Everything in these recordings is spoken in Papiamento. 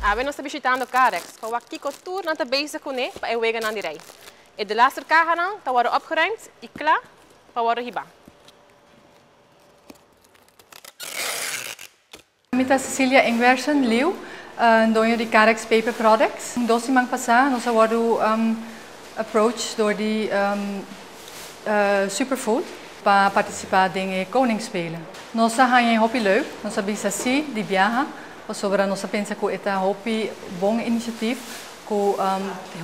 Awe nos ta bishitando Carex pa wak kiko tur nan ta bezig kuné pa e weganan di Rei. E delaster kahanan ta wòrdu opgeruimd i kla pa wòrdu hibá. Mi ta Cecilia Engwersen Leeuw, doño di Carex Paper Products. Dos siman pasá nos a wòrdu approach dor di Superfood pa partisipá den e Koningsspelen. Nos a haña e hopi leuk, nos a bisa sí di biaha pasobra nos a pensa ku e ta hopi bon inisiatif ku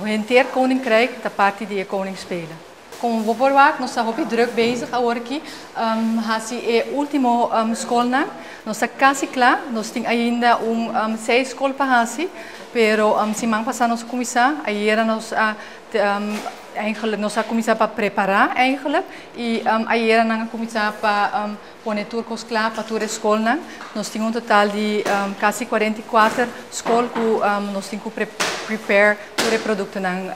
henter Koninkrijk ta parti di e Koningsspelen. Komo bo por wak, nos ta hopi druk bezig awor aki hasi e ultimo skolnan. Nos ta kasi kla, nos tin ainda un seis skol pa hasi, pero siman pasá nos a kuminsá, ayera nos a eigenlijk nos a kuminsá pa prepará eigenlijk i ayera nan a kuminsá pa Pone tur kos kla pa tur e skolnan. Nos tin un total di kasi 44 skol ku nos tin ku prepare tur e produktonan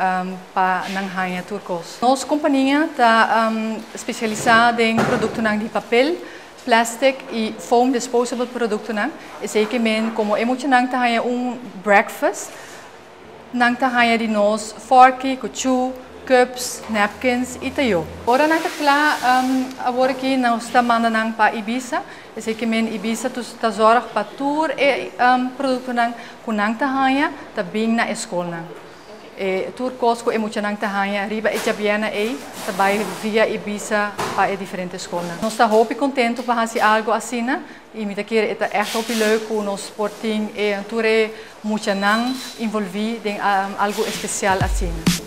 pa nan haña tur kos. Nos kompania ta spesialisá den produktonan di papel, plastic i foam disposable produktonan. Esei ke men komo e muchanan ta haña un breakfast, Nan ta haña di nos fòrki, kuchú, cups, napkins i tayó. Ora nan ta kla awor aki nos ta manda nan pa Ibiza. Esei ke men Ibiza ta zòrg pa tur e produktonan ku nan ta haña ta bin na e skolnan. E tur kos ku e muchanan ta haña riba e djabièrnè ei ta bai via Ibiza pa e diferente skolnan. Nos ta hopi kontentu pa hasi algu asina i mi ta kere e ta ègt hopi leuk ku nos por tin e tur e muchanan envolví den algu espesial asina.